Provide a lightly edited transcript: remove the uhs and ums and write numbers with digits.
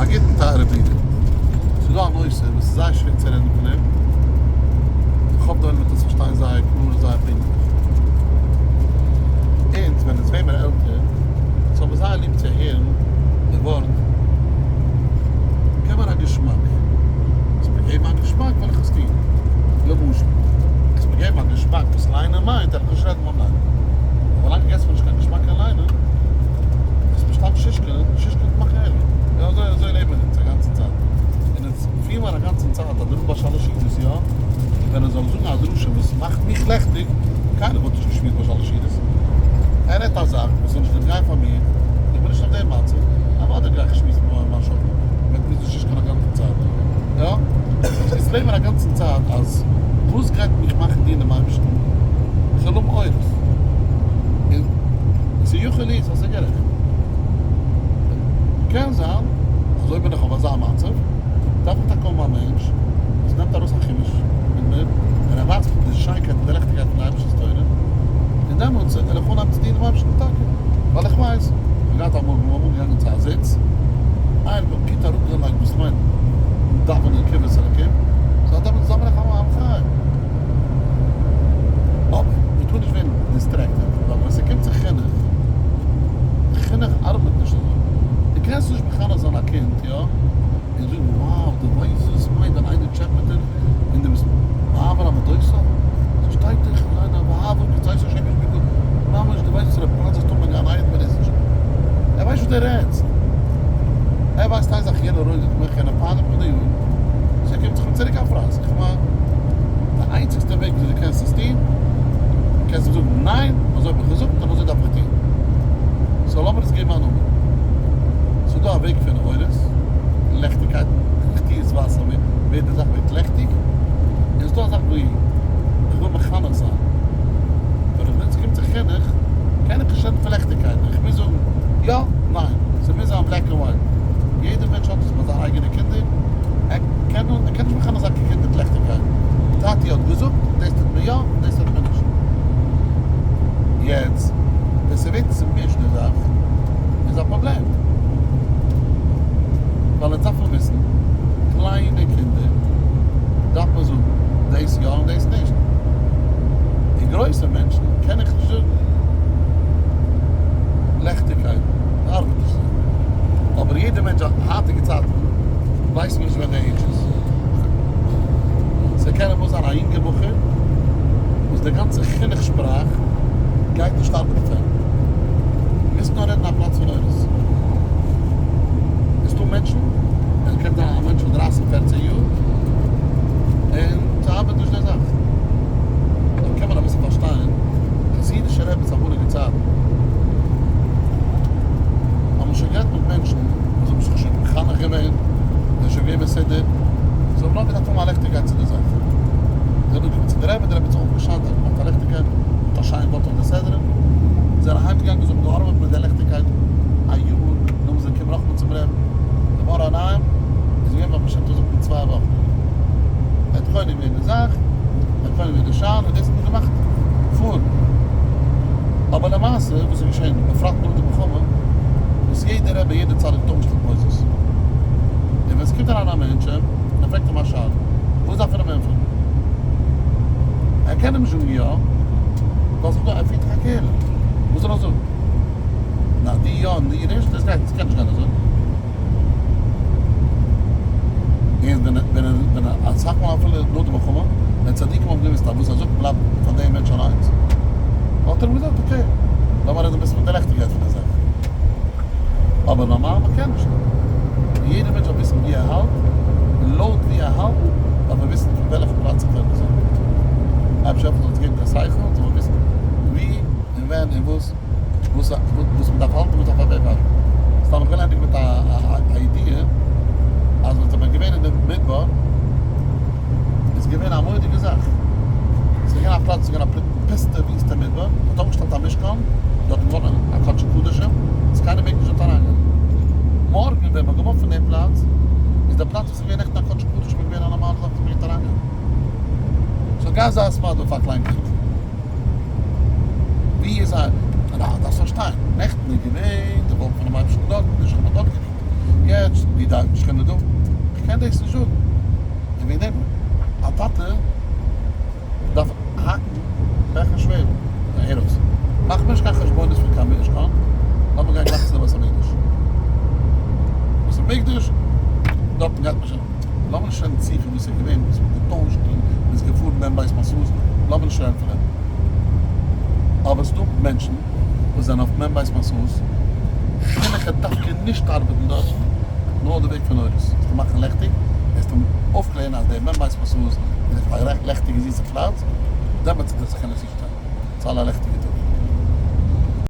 א גוטן טייערע ברודער. ס'איז דא א נושא וואס איז זייער שווער צו רעדן פון אים, איך האף די עולם וועט עס פארשטיין זייער קלאר און זייער פונקטליך. אונז ווען אונז ווערן מיר עלטער, אונז האבן זייער ליב צו הערן די ווארט געב מיר א געשמאק. וועסט מיר געבן א געשמאק וועל איך עס טון. למשל, וועסט מיר געבן א געשמאק וואס ליינען מיינט, וועל איך נישט רעדן ביים ליינען. אבער ווילאנג דו געבסט מיר נישט קיין געשמאק אין ליינען, וועסט מיר סתם שישקענען, שישקענען מאכט ערגער. יא אזוי אזוי לעבן מיר אונז א גאנצן צייט. און אונז פירן מיר א גאנצן צייט אז דער רב ביי שלש סעודות יא, ווען ער זאל זאגן א דרשה וואס מאכט מיך לעכטיג, קיינער וואלט נישט געשמועסט ביי שלש סעודות. ער רעדט א זאך וואס זאל נישט דערגיין פאר מיר, איך בין נישט אויף דעם מצב, אוודאי גיי איך שמועסן מיט מיין שכן, וועט מוזן שישקען א גאנצן צייט. יא, אונז לעבן מיר א גאנצן צייט אז וואס גייט מיך מאכן דינען דעם אייבערשטן? כ'וועל האבן אורות. און ס'יכול להיות אז ס'איז גערעכט. קען זיין אז אויב בין איך אויף אזא מצב, דארף איך טאקע האבן א מענטש וואס נעמט ארויס א חומש מיט מיר, און ער ווייזט מיר די שיינקייט און די לעכטיגקייט פון די אייבערשטנ'ס תורה, און דעמאלטס וועל איך אנהייבן צו דינען דעם אייבערשטן טאקע, ווייל איך ווייס. איך האב געהאט אמאל, כ'בין אמאל געגאנגען צו א זיץ, איינער האט מיר גוט אראפגעלייגט וואס מיינט דאווענען קרבת אלקים, זייט דעמאלטס דאווען איך א מחיה. אבער מ'טאר נישט ווערן distracted, ווייל ווען ס'קומט צו חינוך, חינוך ארבעט נישט אזוי. דו קענסט נישט מחנך זיין א קינד, יא, און זאגן wow, דו ווייסט וואס מיינט ווען איינער טשעפעט דיך און דו ביסט מעביר א מדותיו? ס'שטייט דאך אין ואהבה כצאת השמש בגבורתו, ממש דו ווייסט וואס ר' פרנס האט טאמער געהאט ווען ער איז נישט, ער ווייסט וואס דו רעדסט. ער ווייסט איין זאך יענער רודפ'ט מיך, יענער פייניגט מיך די יארן, ס'קומט זיך אים צוריק א פראסק, כ'מיין די איינציגסטע וועג וויאזוי דו קענסט עס טון, קענסט אים זאגן ניין, אזוי האב איך געזאגט און אזוי דארף איך טון. so לאמיר עס געבן א נאמען. ס'איז דא א וועג פון אורות, לעכטיגקייט, איך טו עס ווייל ס'ווערט די זאך ווערט לעכטיג, און ס'איז דא א זאך ווי איך וויל מחנך זיין. ווען עס קומט צו חינוך, קען איך נישט רעדן פון לעכטיגקייט, איך מוז זאגן יא, ניין, ס'מוז זיין black and white. יעדער מענטש האט עס ביי זיינע אייגענע קינדער, ער קען ער קען נישט מחנך זיין קיין קינד מיט לעכטיגקייט. טאטי האט געזאגט, דאס טוט מען יא און דאס טוט מען נישט. יעצט ווען ס'ווערט צומישט די זאך איז א פראבלעם. ווייל אונז דארף מען וויסן, קליינע קינדער דארף מען זאגן דאס יא און דאס נישט. און גרויסע מענטשן קען איך נישט זאגן לעכטיגקייט, ס'ארבעט נישט אזוי. אבער יעדער מענטש היינטיגע צייטן ווייסט מען נישט ווען די עידזש איז. ס'קען אמאל זיין א יונגע בחור וואס די גאנצע חינוך שפראך גייט נישט ארבעטן פאר אים. מוזט נאר רעדן א פלאץ פון אורות. איז דא מענטשן, עס קען זיין א מענטש פון דרייסיג פערציג יאר, און ס'ארבעט נישט די זאך. דאן קען מען אביסל פארשטיין חסידישע רעביס אמאליגע צייטן האבן שוין גערעדט מיט מענטשן וואס האבן זיך שוין מחנך געווען, זענען שוין געווען מסודר, זיי האבן נאר געדארפט האבן א לעכטיגקייט צו די זאך. זיי זענען אנגעקומען צו די רבי, די רבי האט זיך אויפגעשיינט, האט געמאכט א לעכטיגקייט, מיט א שיין ווארט אויף די סדרה. זיי זענען אהיימגעגאנגען, זיי האבן געארבעט מיט די לעכטיגקייט א יאר, נאכדעם זענען געקומען נאכאמאל צום רבי'ן. דער מאור עיניים איז געווען ביים בעל שם טוב זאגט מען צוויי וואכן. ער האט קונה געווען די זאך, ער האט קונה געווען די שיין, און דאס האט מען געמאכט פארן. אבער למעשה וואס איז געשען, בפרט נאך די מלחמה, וואס יעדער רבי, יעדער צדיק האט אויפגעשטעלט מוסדות. און ווען עס קומט אריין א מענטש און ער פרעגט אים א שאלה, וואס דארף ער אים ענטפערן? ער קען אים נישט זאגן יא, ווייל זאגט ער, ער פירט דאך א קהילה, וואס זאל ער זאגן? נא, דו יא און דו נישט, דאס גייט, דאס קען נישט גיין אזוי. און ווען ווען ווען אסאך מאל אפילו נאך די מלחמה, ווען צדיקים האבן געוואוסט אז וואס ער זאגט בלייבט פאר דעם מענטש אליינס, האט ער אים געזאגט okay, לאמיר רעדן אביסל פון די לעכטיגקייט פון די זאך. אבער נארמאל מען קען נישט. און יעדער מענטש דארף וויסן ווי ער האלט, און לויט ווי ער האלט דארף ער וויסן פון וועלכע פלאץ צו רעדן זאל. אייבערשטער העלפן זאל אונז געבן די שכל זאל מען וויסן ווי און ווען און וואס וואס וואס מען דארף האלטן און וואס דארף אוועקווארפן. סתם איך וויל ענדיגן מיט א א ידיעה אז ווען זעמער געווען אין די מדבר איז געווען א מורא'דיגע זאך. ס'איז געווען א פלאץ ס'איז געווען א פוסטע וויסטע מדבר, מ'האט אויפגעשטעלט א משכן, דארט איז געווארן א קדשי קדשים, אז קיינער מעג נישט דארט אריינגיין. מארגן ווען מ'האט געמופט פון דעם פלאץ, איז דער פלאץ וואס איז געווען נעכטן א קדשי קדשים איז געווען א נארמאלע זאך וואס מ'מעג אריינגיין. so גיי זיי smart פאר א קליין קינד. ווי איז א. נא, דארפסט פארשטיין, נעכטן איז געווען די וואלק פונעם אייבערשטן דארט, נישט איך האב דארט געדינט. יעצט ווי דיין שכינה דא? איך קען דאס נישט זאגן. און וועגן דעם א טאטע דארף האקן בעכער שוועבל. הער אויס. מאך מיר נישט קיין חשבונות פון קיין משכן. לאמיר גיין גלייך צו די בית המקדש. בית המקדש, דארטן גייט מען שוין. לאמיר נישט רעדן צופיל וואס איז געווען, וואס מ'האט געטוישט און מ'איז געפארן מ"ב מסעות, לאמיר נישט רעדן פון דעם. אבער ס'דא מענטשן וואס זענען אויף מ"ב מסעות, חינוך העט דווקא נישט ארבעטן דארטן, נאר די וועג פון אורות, זאלסטו מאכן לעכטיג, וועסטו אים אויפקלערן אז דער מ"ב מסעות איז א לעכטיגע זיסע פלאץ, דעמאלטס וועט ער זיך קענען צושטעלן צו אלע לעכטיגע.